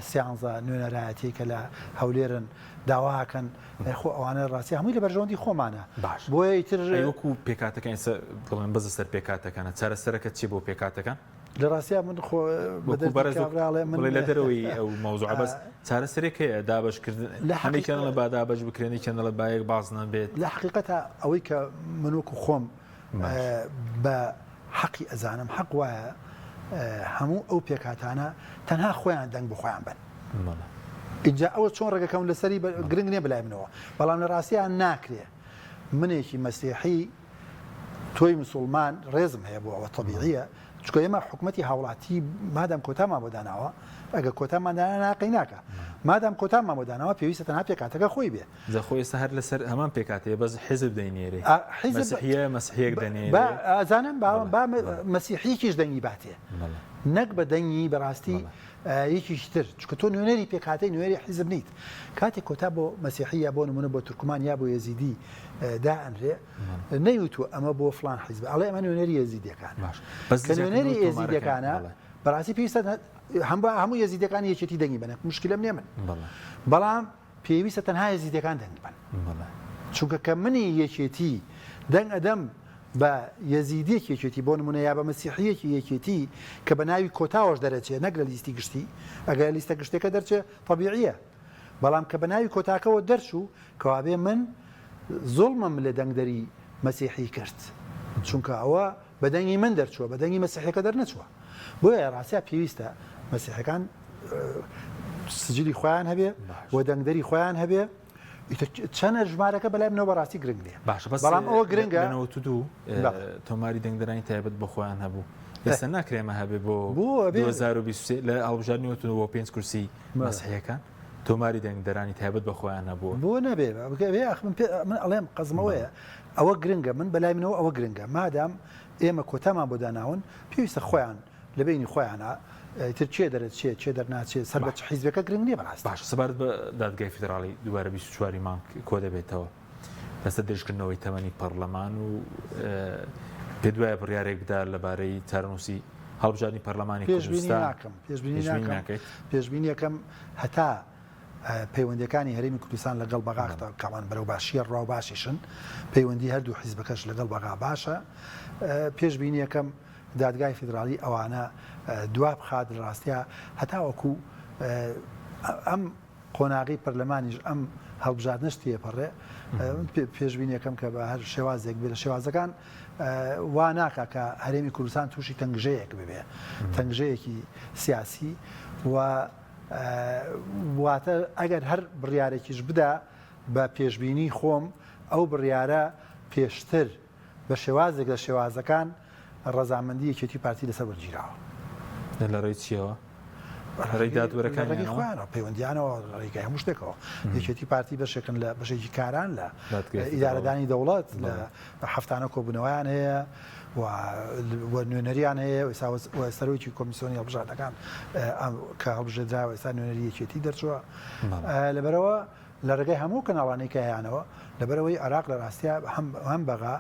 سیانزە نوێنەرایەتیەی کە لە هەولێرن داواکەن، خۆ ئەوانە ڕاستی هەمووی لە بەرژەوەندی خۆمانە. باش. بۆیە ئیتر ئەی وەکو پێکهاتەکان ئێستا بڵێن بەس لەسەر پێکهاتەکانە، چارەسەرەکە چییە بۆ پێکهاتەکان؟ لە ڕاستیا من خۆ بە دەردی کابرا ئەڵێم من بڵێ لە دەرەوەی ئەو مەوزوعە بەس چارەسەرێک هەیە دابەشکردن لە هەندێکیان ئەڵێ با دابەش بکرێن یەکیان دەڵێ با یەک بازنە بێت. لە حەقیقەتا ئەوەی کە من وەکو خۆم بە حەقی ئەزانم حەق وایە هەموو ئەو پێکهاتانە تەنها خۆیان دەنگ بۆ خۆیان بەن. ئینجا ئەوە چۆن ڕێگەکەون لەسەری گرنگ نییە بەلای منەوە بەڵام لە ڕاستیا ناکرێ منێکی مەسیحی تۆی مسوڵمان ڕێزم هەیە بۆ ئەوە تەبیعیە چونکە ئێمە حکومەتی هاوڵاتی مادام کۆتامان بۆ داناوە ئەگە کۆتامان دانا ناقەی ناکە مادام کۆتامان بۆ داناوە پێویستە تەنها پێکاتەکە خۆی بێ جا خۆ ئێستا هەر لەسەر هەمان پێکاتەیە بەس حیزب دەینێرێ حیزب مەسیحیە مەسیحیەک دەنێرێ با ئەزانم با با مەسیحیەکیش دەنگی باتێ نەک بە دەنگی بەڕاستی یەکێکی تر چونکە تۆ نوێنەری پێکهاتەی نوێنەری حیزب نیت کاتێک کۆتا بۆ مەسیحی یا بۆ نمونە بۆ تورکمان یا بۆ یەزیدی دائەنرێ نەیوتووە ئەمە بۆ فلان حیزب ئەڵێ ئەمە نوێنەری یەزیدیەکان باش بەس کە نوێنەری زیادکردنەوەی ئێزیدیەکانە تۆمارەکان بەڕاستی پێویستە هەم هەموو یەزیدیەکانی یەکێتی دەنگی بەن مشکلەم نییە من بەڵێ بەڵام پێویستە تەنها یەزیدیەکان دەنگ بەن بەڵێ چونکە کە منی یەکێتی دەنگ ئەدەم بە یەزیدیەکی یەکێتی بۆ نمونە یا بە مەسیحیەکی یەکێتی کە بە ناوی کۆتاوەش دەرەچێ نەک لە لیستی گشتی ئەگەر لە لیستە گشتیەکە دەرچێ تەبیعیە بەڵام کە بە ناوی کۆتاکەوە دەرچوو کەوابێ من زوڵمم لە دەنگدەری مەسیحی کرد چونکە ئەوە بە دەنگی من دەرچووە بە دەنگی مەسیحەکە دەرنەچووە بۆیە ڕاستیا پێویستە مەسیحەکان سجلی خۆیان هەبێ و دەنگدەری خۆیان هەبێ ئیتر چەنە ژمارەکە بەلای منەوە بەڕاستی گرنگ نییە باشە بەس بەڵام ئەوە گرنگە لە 92 تۆماری دەنگدەرانی تایبەت بە خۆیان هەبوو ئێستا ناکرێ ئەمە هەبێ بۆ 2023 لە هەڵبژاردنی 92 بۆ پێنج کورسی مەسیحیەکان تۆماری دەنگدەرانی تایبەت بە خۆیان هەبووە. بۆ نەبێ بێ ئەخ من پێ من ئەڵێم قەزمەوەیە ئەوە گرنگە من بەلای منەوە ئەوە گرنگە مادام ئێمە کۆتامان بۆ داناون پێویستە خۆیان لە بەینی خۆیانا ئیتر کێ دەرەچێ کێ دەرناچێ سەر بە چ حیزبێکە گرنگ نییە بەڕاستی. باشە سەبارەت بە دادگای فیدراڵی دووبارە 24 ی مانگ کۆدەبێتەوە لەسەر درێژکردنەوەی تەمەنی پەڕلەمان و پێت وایە بڕیارێک بدا لەبارەی چارەنووسی هەڵبژاردنی پەرلەمانی پێشبینی کوردستان؟ ناکەم پێشبینی پێشبینی ناکەم ناکەیت؟ پێشبینی ئەکەم هەتا پەیوەندیەکانی هەرێمی کوردستان لەگەڵ بەغا کاوان بەرەو باشیە ڕوا و باشیشن پەیوەندی هەردوو حیزبەکەش لەگەڵ بەغا باشە پێشبینی ئەکەم دادگای فیدراڵی ئەوانە دوا بخات لە ڕاستیا هەتاوەکو ئەم قۆناغی پەرلەمانیش ئەم هەڵبژاردنەش تێپەڕێ پێشبینیەکەم کە بە هەر شێوازێک بێ لە شێوازەکان وا ناکا کە هەرێمی کوردستان تووشی تەنگژەیەک ببێ تەنگژەیەکی سیاسی و واتە ئەگەر هەر بڕیارێکیش بدا بە پێشبینی خۆم ئەو بڕیارە پێشتر بە شێوازێک لە شێوازەکان ڕەزامەندی یەکێتی و پارتی لەسەر وەرگیراوە. لە ڕێی چییەوە؟ لە ڕێی دادوەرەکانیانەوە؟ لە ڕێگەی خۆیانەوە، پەیوەندییانەوە، لە ڕێگای هەموو شتێکەوە. یەکێتی و پارتی بەشێکن لە بەشێکی کاران لە ئیدارەدانی دەوڵەت، لە هەفتانە کۆبوونەوەیان هەیە و نوێنەریان هەیە، ئێستا سەرۆکی کۆمیسیۆنی هەڵبژاردنەکان کە هەڵبژێردراوە ئێستا نوێنەری یەکێتی دەرچووە. لەبەرئەوە لە ڕێگای هەموو کەناڵانەی کە هەیانەوە، لەبەرئەوەی عێراق لە ڕاستیا هەم هەم بەغا.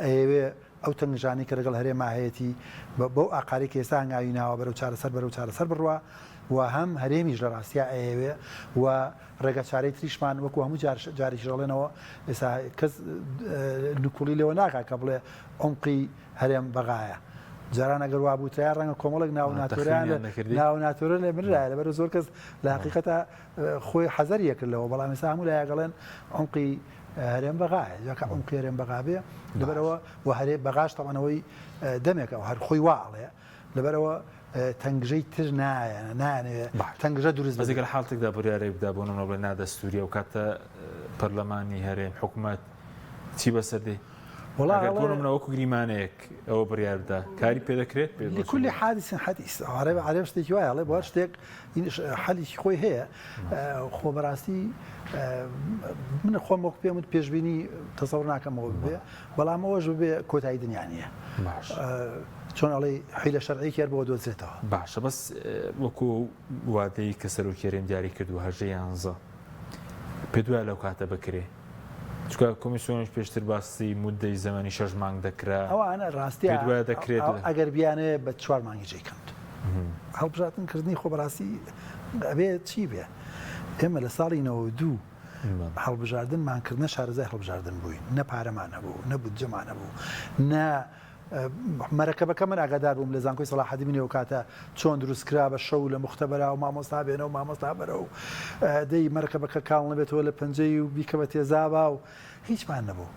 ئەیەوێ ئەو تەنگژانەی کە لەگەڵ هەرێما هەیەتی بەو ئاقارەی کە ئێستا هەنگاوی ناوە بەرەو چارەسەر بەرەو چارەسەر بڕوا و هەم هەرێمیش لە ڕاستیا ئەیەوێ و ڕێگە چارەی تریشمان وەکو هەموو جار جارێکیش ئەڵێنەوە ئێستا کەس نکوڵی لەوە ناکات کە بڵێ عومقی هەرێم بەغایە. جاران ئەگەر وا بوترایە ڕەنگە کۆمەڵێک ناو ناتۆرەیان ناو ناتۆرە لێ بنرایە لەبەر زۆر کەس لە حقیقەتە خۆی حەزەری ئەکرد لەوە بەڵام ئێستا هەموو لایەک ئەڵێن عومقی هەرێم بەغایە جا کە عومقی هەرێم بەغا بێ لەبەرەوە و هەرێ بەغاش تەبعەن ئەوەی دەمێکە هەر خۆی وا ئەڵێ لەبەرەوە تەنگژەی تر نایەنە نایانەوێ تەنگژە دروست بەس ئەگەر حاڵتێکدا بڕیارێک بدا بۆ نمونە بڵێ نادەستووریە ئەو کاتە پەرلەمانی هەرێم حکومەت چی بەسەر دێ؟ وەڵا ئەگەر بۆ نمونە وەکو گریمانەیەک ئەوە بڕیار بدا کاری پێ دەکرێت؟ پێ بۆچی لكل حادث حدیث عەرەب عەرەب شتێکی وایە ئەڵێ بۆ هەر شتێک حەلیکی خۆی هەیە خۆ بەڕاستی من خۆم وەک پێم وت پێشبینی تەسەور ناکەمەوە ببێ بەڵام ئەوەش ببێ کۆتایی دنیا نییە باش چۆن ئەڵێی حیلە شەرعیەکی هەر بۆ دۆزرێتەوە. باشە بەس وەکو وادەی کە سەرۆکی هەرێم دیاری کردووە هەژدە یانزە پێت وایە لەو کاتە بکرێ؟ چونکە کۆمیسیۆنیش پێشتر باسی مودەی زەمەنی شەش مانگ دەکرا. ئەوانە ڕاستیە پێت وایە دەکرێت لە. ئەگەر بیانەوێ بە چوار مانگی جێی کەن. هەڵبژاردن کردنی خۆ بەڕاستی ئەبێ چی بێ؟ ئێمە لە ساڵی 92 هەڵبژاردنمان کرد نە شارەزای هەڵبژاردن بووین، نە پارەمان هەبوو، نە بودجەمان هەبوو، نە مەرەکەبەکە من ئاگادار بووم لە زانکۆی سەڵاحەدینی ئەو کاتە چۆن دروست کرا بە شەو لە موختەبەرا و مامۆستا بێنە و مامۆستا بەرە و دەی مەرەکەبەکە کاڵ نەبێتەوە لە پەنجەی و بیکە بە تێزابا و هیچمان نەبوو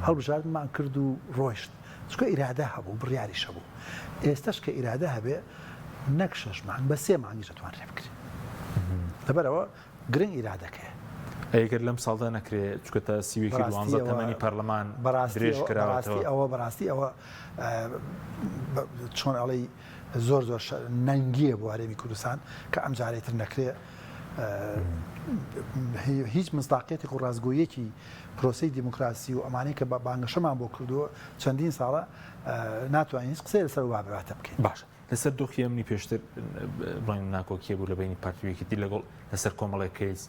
هەڵبژاردنمان کرد و ڕۆیشت چونکە ئیرادە هەبوو بڕیاریش هەبوو ئێستەش کە ئیرادە هەبێ نەک شەش مانگ بە سێ مانگیش دەتوانرێ بکرێ لەبەرئەوە گرنگ ئیرادەکەیە. ئەی گەر لەم ساڵدا نەکرێ چونکە تا 31 دوانزە تەمەنی پەرلەمان درێژ کراوەتەوە. بەڕاستی ئەوە بەڕاستی ئەوە چۆن ئەڵێی زۆر زۆر نەنگییە بۆ هەرێمی کوردستان کە ئەم جارەی تر نەکرێ هیچ مزداقیەتێک و ڕاستگۆیەکی پرۆسەی دیموکراسی و ئەمانەی کە بانگەشەمان بۆ کردووە چەندین ساڵە ناتوانین هیچ قسەی لەسەر وابەتە بکەین. باشە لەسەر دۆخی ئەمنی پێشتر بڵێن ناکۆکیە بوو لە بینی پارتی و یەکێتی لەگەڵ لەسەر کۆمەڵێک کەیس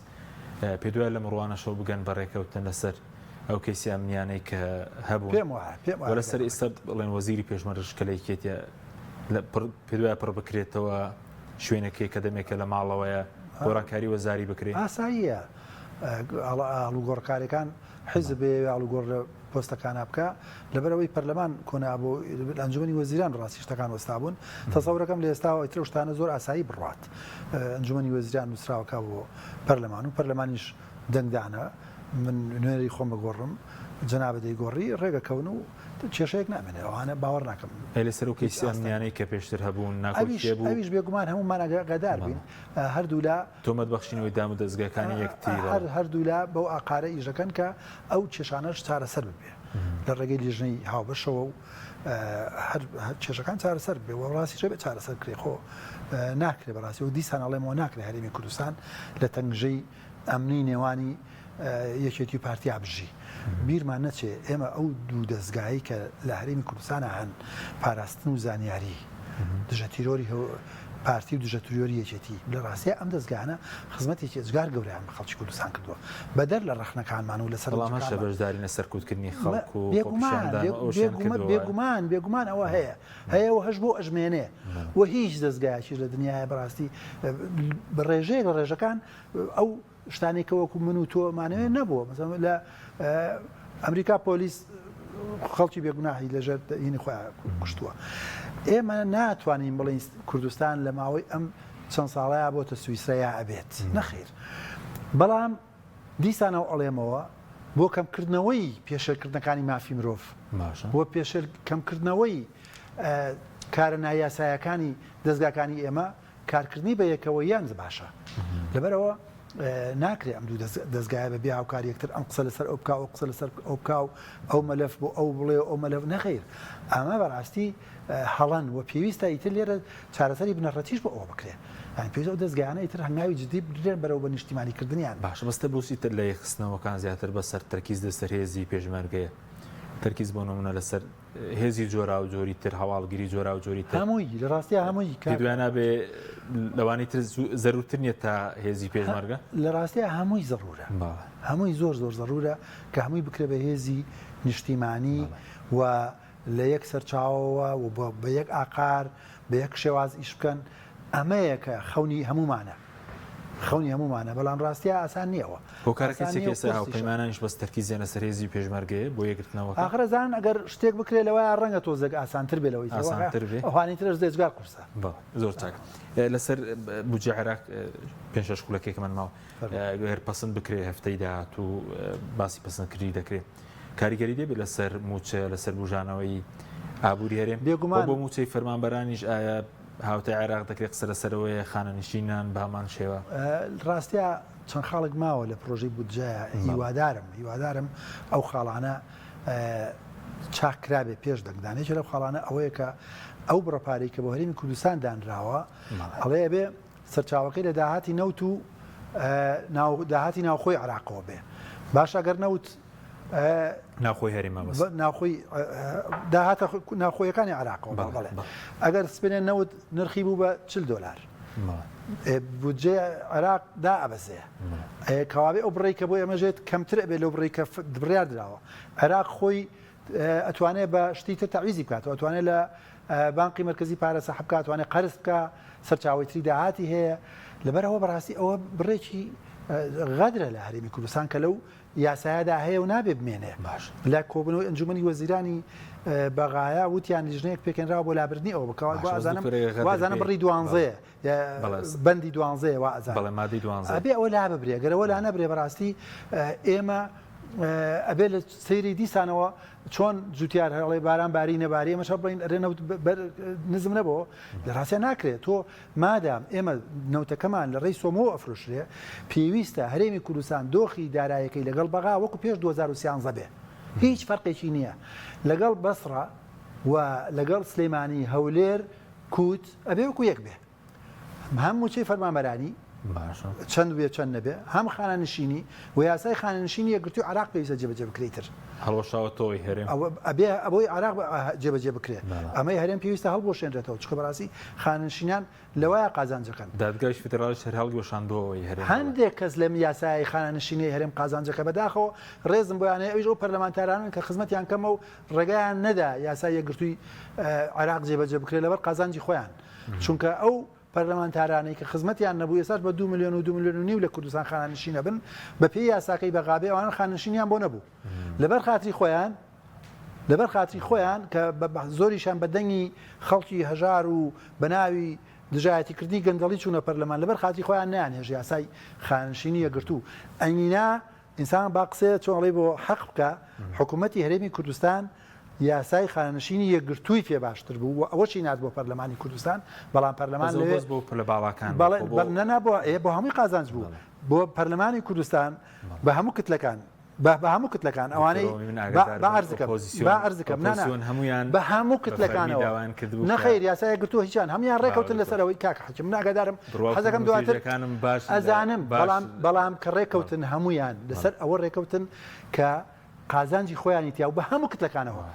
پێ دوای لە مڕوانەشەوە بگەن بە ڕێکەوتن لەسەر ئەو کەیسی ئەمنیانەی کە هەبوو پێم وایە پێم وایە لەسەر ئێستا بڵێن وەزیری پێشمەرگەش کە لە یەکێتیە پێ دوای پڕ بکرێتەوە شوێنەکەی کە دەمێکە لە ماڵەوەیە گۆڕانکاری وەزاری بکرێت ئاساییە ئاڵوگۆڕکاریەکان حیزب بەیەوێ ئاڵوگۆڕ لە پۆستەکانا بکا لەبەرئەوەی پەرلەمان کۆنابوو ئەنجومەنی وەزیران ڕاستی شتەکان وەستابوون تەسەورەکەم لە ئێستاوە ئیتر ئەو شتانە زۆر ئاسایی بڕوات ئەنجومەنی وەزیران نووسراوەکە بۆ پەرلەمان و پەرلەمانیش دەنگدانە من نوێنەری خۆم بگۆڕم جەنابت دەیگۆڕی ڕێگەکەون و کێشەیەک نامێنێ ئەوانە باوەڕ ناکەم. ئەی لەسەر ئەو کەیسی ئەمنیانەی کە پێشتر هەبوون ناکۆکییە بوو؟ ئەویش بێگومان هەموومان ئاگادار بین هەردوولا. تۆمەت بەخشینەوەی دام و دەزگاکانی یەکتری بەڵێ. هەر هەردوولا بەو ئاقارە ئیش دەکەن کە ئەو کێشانەش چارەسەر ببێ لە ڕێگەی لیژنەی هاوبەشەوە و هەر کێشەکان چارەسەر ببێ و ڕاستیش ئەبێ چارەسەر بکرێ خۆ ناکرێ بەڕاستی و دیسان ئەڵێمەوە ناکرێ هەرێمی کوردستان لە تەنگژەی ئەمنی نێوانی یەکێتی و پارتیا بژی. بیرمان نەچێ ئێمە ئەو دوو دەزگایەی کە لە هەرێمی کوردستانا هەن پاراستن و زانیاری، دژە تیرۆری پارتی و دژە تیرۆری یەکێتی، لە ڕاستیا ئەم دەزگایانە خزمەتێکی ئێجگار گەورەیان بە خەڵکی کوردستان کردووە بەدەر لە ڕەخنەکانمان و لە بەڵام هەشە سەرنجەکانمان. بەشداری لە سەرکوتکردنی خەڵک و بێگومان خۆپیشاندان و ئەوەشیان کردووە. بێگومان بێگومان ئەوە هەیە هەیە و هەش بۆ ئەژمێنێ و هیچ دەزگایەکیش لە دنیایە بەڕاستی بە ڕێژەیەک لە ڕێژەکان ئەو شتانەی کە وەکو من و تۆ مانەوێ نەبووە مەسەلەن لە ئەمریکا پۆلیس خەڵکی بێگوناهی لەژێر هینی خۆیان کوشتووە ئێمە ناتوانین بڵێین کوردستان لە ماوەی ئەم چەند ساڵەیە بۆتە سویسرا ئەبێت نەخیر بەڵام دیسانەوە ئەڵێمەوە بۆ کەمکردنەوەی پێشێلکردنەکانی مافی مرۆڤ بۆ پێشێل کەمکردنەوەی کارە نایاسایەکانی دەزگاکانی ئێمە کارکردنی بە یەکەوەییان باشە لەبەرئەوە ناکرێ ئەم دوو دەزگایە بە بێ هاوکاری یەکتر ئەم قسە لەسەر ئەو بکا ئەو قسە لەسەر ئەو بکا و ئەو مەلەف بۆ ئەو بڵێ و ئەو مەلەف نەخیر ئەمە بەڕاستی هەڵەن و پێویستە ئیتر لێرە چارەسەری بنەڕەتیش بۆ ئەوە بکرێ یانی پێویستە ئەو دەزگایانە ئیتر هەنگاوی جدی بدرێن بەرەو بە نیشتیمانیکردنیان. باشە بەس تە بۆچی تر لە یەکخستنەوەکان زیاتر بەسەر تەرکیز لەسەر هێزی پێشمەرگەیە؟ تەرکیز بۆ نمونە لەسەر هێزی جۆراوجۆری تر، هەواڵگری جۆراوجۆری تر. هەمووی، لە ڕاستیا هەمووی کاک. پێت وایە نابێ لەوانی تر زەرورتر نییە تا هێزی پێشمەرگە؟ لە ڕاستیا هەمووی زەرورە. بەڵێ. هەمووی زۆر زۆر زەرورە کە هەمووی بکرێ بە هێزی نیشتیمانی و لە یەک سەرچاوەوە و بە یەک ئاقار، بە یەک شێواز ئیش بکەن. ئەمەیە کە خەونی هەموومانە. خەونی هەموومانە بەڵام ڕاستیا ئاسان نییە ئەوە. هۆکارەکەی چیە کە ئێستا هاوپەیمانانیش بەس تەرکیزیان لەسەر هێزی پێشمەرگەیە بۆ یەکگرتنەوەکە؟ ئاخر ئەزانن ئەگەر شتێک بکرێ لەوەیە ڕەنگە تۆزێک ئاسانتر بێ لەوەی تر. ئاسانتر بێ. ئەوانی ترش ئێجگار قورسە. بەڵێ زۆر چاک. لەسەر بودجەی عێراق پێنج شەش خولەکێکمان ماوە. گەر پەسند بکرێ هەفتەی داهاتوو باسی پەسندکردنی دەکرێ. کاریگەری دەبێت لەسەر مووچە لەسەر بوژانەوەی ئابووری هەرێم؟ بێگومان. بۆ مووچەی فەرمانبەرانیش ئایا هاوتای عێراق دەکرێت قسە لەسەرەوەیە خانەنشینان بە هەمان شێوە؟ ڕاستیا چەند خاڵێک ماوە لە پرۆژەی بودجەیە هیوادارم هیوادارم ئەو خاڵانە چاک کرابێ پێش دەنگدان یەکێ لەو خاڵانە ئەوەیە کە ئەو بڕە پارەی کە بۆ هەرێمی کوردستان دانراوە ئەڵێ ئەبێ سەرچاوەکەی لە داهاتی نەوت و داهاتی ناوخۆی عێراقەوە بێ باشە گەر نەوت ناوخۆی هەرێم مەبەست ناوخۆی داهاتە ناوخۆیەکانی عێراقەوە بەڵێ ئەگەر سپێنێ نەوت نرخی بوو بە 40 دۆلار بودجەی عێراق دا ئەبەزێ کەوابێ ئەو بڕی کە بۆ ئێمە ژێت کەمتر ئەبێ لەو بڕی کە بڕیار دراوە عێراق خۆی ئەتوانێت بە شتی تر تەعویزی بکاتەوە ئەتوانێت لە بانقی مەرکەزی پارە سەحب بکات ئەتوانێت قەرز بکا سەرچاوەی تری داهاتی هەیە لەبەرئەوە بەڕاستی ئەوە بڕێکی غەدرە لە هەرێمی کوردستان کە لەو یاسایەدا هەیە و نابێ بمێنێ باش لە کۆبوونەوەی ئەنجومەنی وەزیرانی بەغایا وتیان لیژنەیەک پێکهێنراوە بۆ لابردنی ئەوە بکەوە باشە بەس وازانم دکتۆر ئەگەر غەدر وازانم بێ بڕی دوانزەیە بەڵێ بەندی دوانزەیە وا ئەزانم بەڵێ مادەی دوانزەیە ئەبێ ئەوە لا ببرێ گەر ئەوە لا نەبرێ بەڕاستی ئێمە ئەبێ لە سەیری دیسانەوە چۆن جوتیار هەڵێ باران باری نەباری ئێمەش هەر بڵێین ئەرێ نەوت بەر نزم نەبۆ لە ڕاستیا ناکرێت تۆ مادام ئێمە نەوتەکەمان لە ڕێی سۆمۆ ئەفرۆشرێ پێویستە هەرێمی کوردستان دۆخی دارایەکەی لەگەڵ بەغا وەکو پێش 2013 بێ هیچ فەرقێکی نییە لەگەڵ بەسڕە و لەگەڵ سلێمانی هەولێر کووت ئەبێ وەکو یەک بێ هەم مووچەی فەرمانبەرانی باشە چەند بێ چەند نەبێ هەم خانەنشینی و یاسای خانەنشینی یەکگرتووی عێراق پێویستە جێبەجێ بکرێ ئیتر. هەڵوەشاوەتەوەی هەرێم. ئەوە ئەبێ ئەوەی عێراق جێبەجێ بکرێ. بەڵێ. ئەمەی هەرێم پێویستە هەڵبوەشێنرێتەوە چونکە بەڕاستی خانەنشینان لەوەیە قازانجەکەن. دادگایش فیدراڵیش هەر هەڵیوەشاندووەوەی هەرێم. هەندێک کەس لەم یاسایەی خانەنشینیی هەرێم قازانجەکە بەداخەوە ڕێزم بۆیان هەیە ئەویش ئەو پەرلەمانتارانەن کە خزمەتیان کەمە و ڕێگایان نەدا یاسای یەکگرتووی عێراق جێبەجێ بکرێت لەبەر قازانجی خۆیان. چونکە ئەو پەرلەمانتارانەی کە خزمەتیان نەبوو ئێستاش بە دوو ملیۆن و دوو ملیۆن و نیو لە کوردستان خانەنشین ئەبن بە پێی یاساکەی بەغابێ ئەوانە خانەنشینیان بۆ نەبوو لەبەر خاتری خۆیان لەبەر خاتری خۆیان کە زۆریشان بە دەنگی خەڵکی هەژار و بە ناوی دژایەتیکردنی گەندەڵی چوونە پەرلەمان لەبەر خاتری خۆیان نەیانهێشت یاسای خانەنشینی یەکگرتوو ئەنینا ئینسان با قسەیە چۆن ئەڵێی بۆ حەق بکا حکوومەتی هەرێمی کوردستان یاسای خانەنشینی یەکگرتووی پێ باشتر بوو و ئەوەشی نارد بۆ پەرلەمانی کوردستان بەڵام پەرلەمان بەس لەوێ بەس بۆ پلە باڵاکان بوو بەڵێ خۆ بۆ بە نەنا بۆ ئێ بۆ هەمووی قازانج بوو بەڵێ بۆ پەرلەمانی کوردستان بەڵێ بە هەموو کتلەکان بە بە هەموو کتلەکان دکتۆر ئەوانەی ئەوەی من با ئاگادار با بم عەرزکەم با ئۆپۆزیسیۆن عەرزکەم نا نا ئۆپۆزیسیۆن هەموویان بە هەموو بە فەرمی کتلەکانەوە داوایان کردبوو کە نەخەیر یاسای یەکگرتوو هیچیان هەموویان باوە ڕێکەوتن دکتۆر لەسەر ئەوەی کاک حەکیم من ئاگادارم بڕوا بکەن حەزەکەم دواتر وتوێژەکانم باش لە ئەزانم باش بەڵام بەڵام کە بەڵێ ڕێکەوتن هەموویان بەڵێ لەسەر ئەوە ڕێکەوتن کە قازانجی خۆیانی تیا و بە هەموو کتلەکانەوە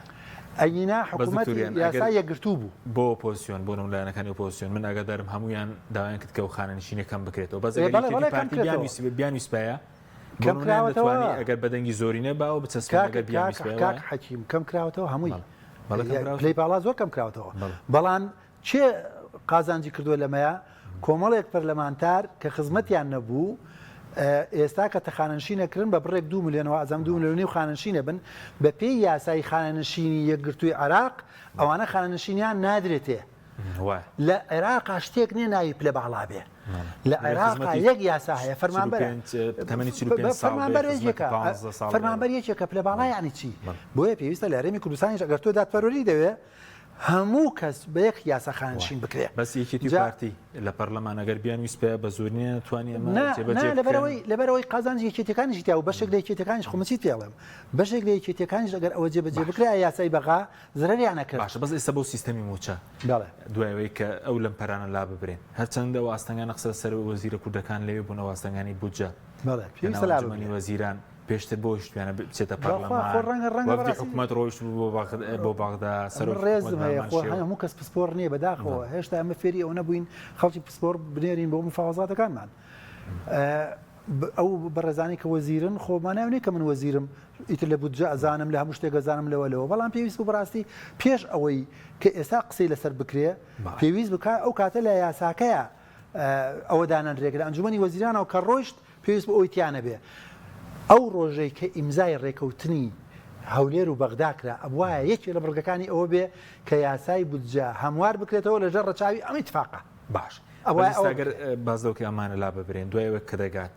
ئەگینا بەس حکوومەتی دکتۆریان ئەگەر یاسای یەکگرتوو بوو. بۆ ئۆپۆزسیۆن بۆ نمونە لایەنەکانی ئۆپۆزسیۆن من ئاگادارم هەموویان داوایان کرد کە ئەو خانەنشینە کەم بکرێتەوە بەس ئێ ئەگەر بەڵێ یەکێتی بەڵێ کەم پارتی کرێتەوە. بیانویستبێ بیانویستبایە بۆ کەم نمونەیان کراوەتەوە. دەتوانی ئەگەر بە دەنگی زۆرینە باوە بچەسپێن کاک ئەگەر کاک بیانویستبایە کاک وایە؟ حەکیم کەم کراوەتەوە هەمووی بەڵێ بەڵێ کەم کراوەتەوە. پلەی باڵا زۆر کەم کراوەتەوە بەڵێ. بەڵام کێ قازانجی کردووە لەمەیا؟ کۆمەڵێک پەرلەمانتار کە خزمەتیان نەبوو، ئێستا کە تەخانەنشین ئەکرن بە بڕێک دوو ملیۆن وازم دوو ملیۆن و نیو خانەنشین ئەبن، بە پێی یاسای خانەنشینی یەکگرتووی عێراق ئەوانە خانەنشینیان نادرێتێ. لە عێراقا شتێک نییە ناوی پلە باڵا بێ. لە عێراقا یەک یاسا هەیە فەرمانبەرە. فەرمانبەر یەکێکە فەرمانبەر یەکێکە پلە باڵا یانی چی؟ بۆیە پێویستە لە هەرێمی کوردستانیش ئەگەر تۆ دادپەروەری دەوێ هەموو کەس بە یەک یاسا خانەنشین بکرێ. بەس یەکێتی و جا پارتی لە پەرلەمان ئەگەر بیانویستبایە بە زۆرینە نەتوانی ئەمە نا جێبەجێ نا بکەن؟ لەبەرئەوەی لەبەرئەوەی قازانجی یەکێتیەکانیشی تیا بوو بەشێک لە یەکێتیەکانیش خۆ من چیت پێ ئەڵێم بەشێک لە یەکێتیەکانیش ئەگەر ئەوە جێبەجێ باش. بکرایە یاسای بەغا زەرەریان ئەکرد. باشە بەس ئێستا بۆ سیستەمی مووچە بەڵێ. دوای ئەوەی کە ئەو لەمپەرانە لاببرێن هەرچەندە ئەو ئاستەنگانە قسە لەسەر وەزیرە کوردەکان لەوێ بوون ئەو ئاستەنگانەی بودجە بەڵێ لە پێویستە ناو ئەنجومەنی لاببرێ. وەزیران. پێشتر بۆ شتیانە بچێتە پەرلەمان ڕەنگە ڕەنگە وەفدی حکومەت ڕۆیشت بوو بۆ بەغدا سەرۆک ڕێزم هەیە خۆ هەموو کەس پسپۆڕ نییە بەداخەوە هێشتا ئەمە فێری ئەو نەبووین خەڵکی پسپۆڕ بنێرین بۆ مفاوەزاتەکانمان. ئەو بەڕێزانەی کە وەزیرن خۆ مانای ئەوە نییە کە من وەزیرم ئیتر لە بودجە ئەزانم لە هەموو شتێک ئەزانم لەوە لەوە بەڵام پێویست بوو بەڕاستی پێش ئەوەی کە ئێستا قسەی لەسەر بکرێ پێویست بکە ئەو کاتە لە یاساکەیە ئەوە دانەنرێک لە ئەنجومەنی وەزیرانەوە کە ڕۆیشت پێویست بۆ ئەوی تیا نەبێ ئەو ڕۆژەی کە ئیمزای ڕێکەوتنی هەولێر و بەغدا کرا ئەبوایە یەکێ لە بڕگەکانی ئەوە بێ کە یاسای بودجە هەموار بکرێتەوە لەژێر ڕەچاوی ئەم ئیتفاقە. باش ئەوە گەر باس لەوە کرا ئەمانە لا ببرێن دوای ئەوە کە دەگات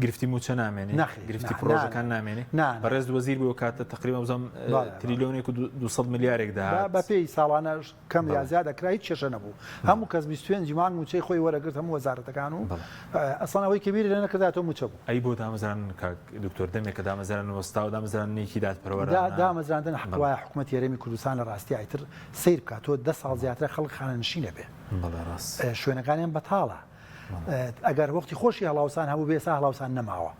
گرفتی موچە نامێنێ گرفتی پرۆژەکان نامێنێ بەڕێز وەزیر بۆ کاتە تقریبا بزانم تریلیۆنێک و 200 ملیارێک داهات بە پێی ساڵانە کەم یا زیاد ئەکرا هیچ کێشە نەبوو هەموو کەس 25 مانگ موچەی خۆی وەرەگرت هەموو وەزارەتەکان و ئەسڵەن ئەوەی کە بیری لێ نەکرداتەوە موچە بوو. ئەی بۆ دامەزراندن کاک دکتۆر دەمێکە دامەزراندن وەستاوە دامەزراندنێکی دادپەروەرانە. دامەزراندن حەق وایە حکومەتی هەرێمی کوردستان لە ڕاستیا ئیتر سەیر بکات تۆ دە ساڵ زیاترە خەڵک خانەنشین ئەبێ بەڵێ ڕاست. شوێنەکانیان بەتاڵە ئەگەر وەختی خۆشی هەڵاوسان هەبوو بێ ئێستا هەڵاوسان نەماوە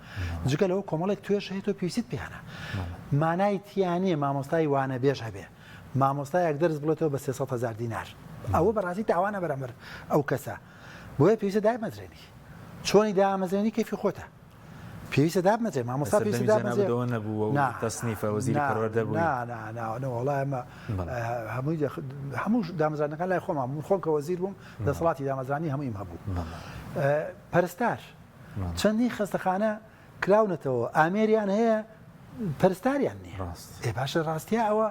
جگە لەوە کۆمەڵێک توێژ هەیە تۆ پێویستیت پێیانە مانای تیا نییە مامۆستای وانەبێژ هەبێ مامۆستایەک دەرس بڵێتەوە بە 300 هەزار دینار ئەوە بەڕاستی تاوانە بەرامبەر ئەو کەسە بۆیە پێویستە دایمەزرێنی چۆنی دامەزرێنی کەیفی خۆتە پێویستە دابمەزرێ مامۆستا پێویستە دابمەزرێ دەوە نەبوو و تەسنیفە وەزیری پەروەردە بووی نا نا نا نا وەڵا ئێمە هەمووی هەموو دامەزراندنەکان لای خۆمان من خۆم کە وەزیر بووم دەسەڵاتی دامەزرانی هەموویم هەبوو پەرستار چەندین خەستەخانە کراونەتەوە ئامێریان هەیە پەرستاریان نییە ئێ باشە ڕاستە ئەوە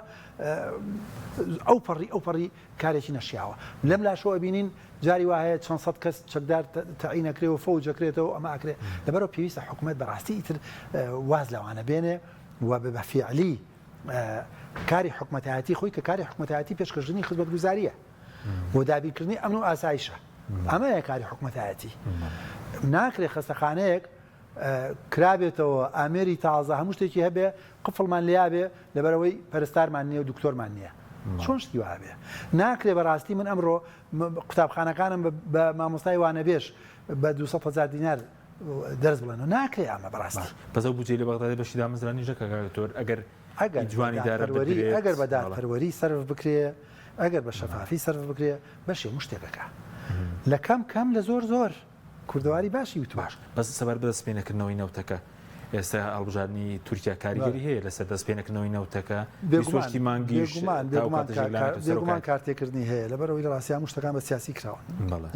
ئەو پەڕی ئەو پەڕی کارێکی نەشیاوە. لەم لاشەوە ئەبینین جاری وا هەیە چەند سەد کەس چەکدار تەعین ئەکرێ و فەوج ئەکرێتەوە ئەمە ئەکرێ. لەبەرئەوە پێویستە حکومەت بەڕاستی ئیتر واز لەوانە بێنێ و بە فیعلی کاری حکومەتایەتی خۆی کە کاری حکومەتایەتی پێشکەشکردنی خزمەتگوزارییە و دابینکردنی ئەمن و ئاسایشە. ئەمەیە کاری حکومەتایەتی. ناکرێ خەستەخانەیەک کرابێتەوە ئامێری تازە هەموو شتێکی هەبێ قفڵمان لێیابێ لەبەرئەوەی پەرستارمان نییە و دکتۆرمان نییە چۆن شتی وا هەبێ ناکرێ بەڕاستی من ئەمڕۆ قوتابخانەکانم بە مامۆستای وانەبێژ بە 200 هەزار دینار دەرس بڵێنەوە ناکرێ ئەمە بەڕاستی. بەس ئەو بودجەی لە بەغدادی بەشی دامەزرانیش نەکا کاک دکتۆر ئەگەر ئەگەر جوانی دارە بدرێت ئەگەر بە دادپەروەری سەرف بکرێ ئەگەر بە شەفافی سەرف بکرێ بەشی هەموو شتێکەکە لە کەم کەم لە زۆر زۆر. کوردەواری باشی وتووە. باش بەس سەبارەت بە دەست پێنەکردنەوەی نەوتەکە ئێستا هەڵبژاردنی تورکیا کاریگەری هەیە لەسەر دەست پێنەکردنەوەی نەوتەکە بیستوشتی مانگیش بێگومان کارتێکردنی هەیە لەبەرەوەی لە ڕاستیا هەموو شتەکان بە سیاسی کراون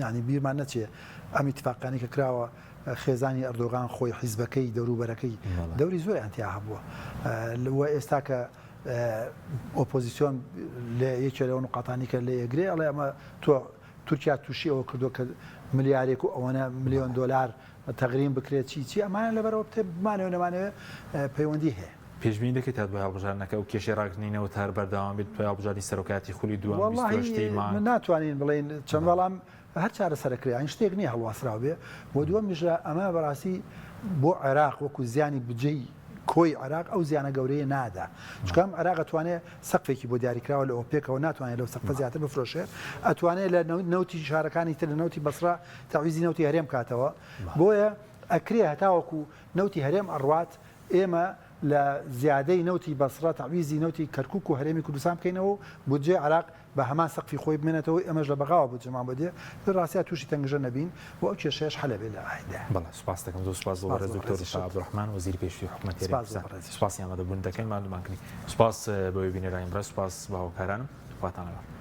یعنی بیرمان نەچێ ئەم ئیتفاقانی کە کراوە خێزانی ئەردۆغان خۆی حیزبەکەی دەوروبەرەکەی دەوری زۆریان تیا هەبووە و ئێستا کە ئۆپۆزیسیۆن لە یەکێ لەو نقاطانی کە لێ ئەگرێ ئەڵێ ئەمە تۆ تورکیا توشی ئەوە کردوە کە ملیارێک و ئەوەنە ملیۆن دۆلار تەغریم بکرێت چی چی ئەمانە لەبەرەوە بتێ بمانەوێ نەمانەوێ پەیوەندی هەیە. پێشبینی دەکەی تا دوای هەڵبژاردنەکە ئەو کێشەی ڕاگرتنی نەوت هەر بەردەوام بێت دوای هەڵبژاردنی سەرۆکایەتی خولی دووەم 28 ی مانگ؟ وەڵاهی ناتوانین بڵێین چەند بەڵام هەر چارەسەرەکرێ یانی شتێک نییە هەڵواسراو بێ و دووەمیش ئەمە بەڕاستی بۆ عێراق وەکو زیانی بودجەی کۆی عێراق ئەو زیانە گەورەیە نادا چونکە ئەم عێراق ئەتوانێ سەقفێکی بۆ دیاریکراوە لە ئۆپێکەوە ناتوانێت لەو سەقفە زیاتر بفرۆشێ ئەتوانێت لە نەوتی شارەکانی تر لە نەوتی بەسرە تەعویزی نەوتی هەرێم کاتەوە بۆیە ئەکرێ هەتاوەکو نەوتی هەرێم ئەڕوات ئێمە لە زیادەی نەوتی بەسرە تەعویزی نەوتی کەرکک و هەرێمی کوردستان بکەینەوە و بودجەی عێراق بە هەمان سەقفی خۆی بمێنێتەوە و ئێمەش لە بەغاوە بودجەمان بۆ دێ، لە ڕاستیا تووشی تەنگژە نەبین و ئەو کێشەیەش حەل ئەبێ لە ئایندەیا. بەڵێ سوپاست دەکەم زۆر سوپاس بۆ بەڕێز دکتۆر رشا عەبدولڕەحمان وەزیری پێشووی حکومەتی هەرێمی کوردستان سوپاسی ئامادەبوونت دەکەین ماندوومان کردی سوپاس بۆ بینەرانی بەڕێز سوپاس بۆ هاوکارانم خواتان لەگەڵ.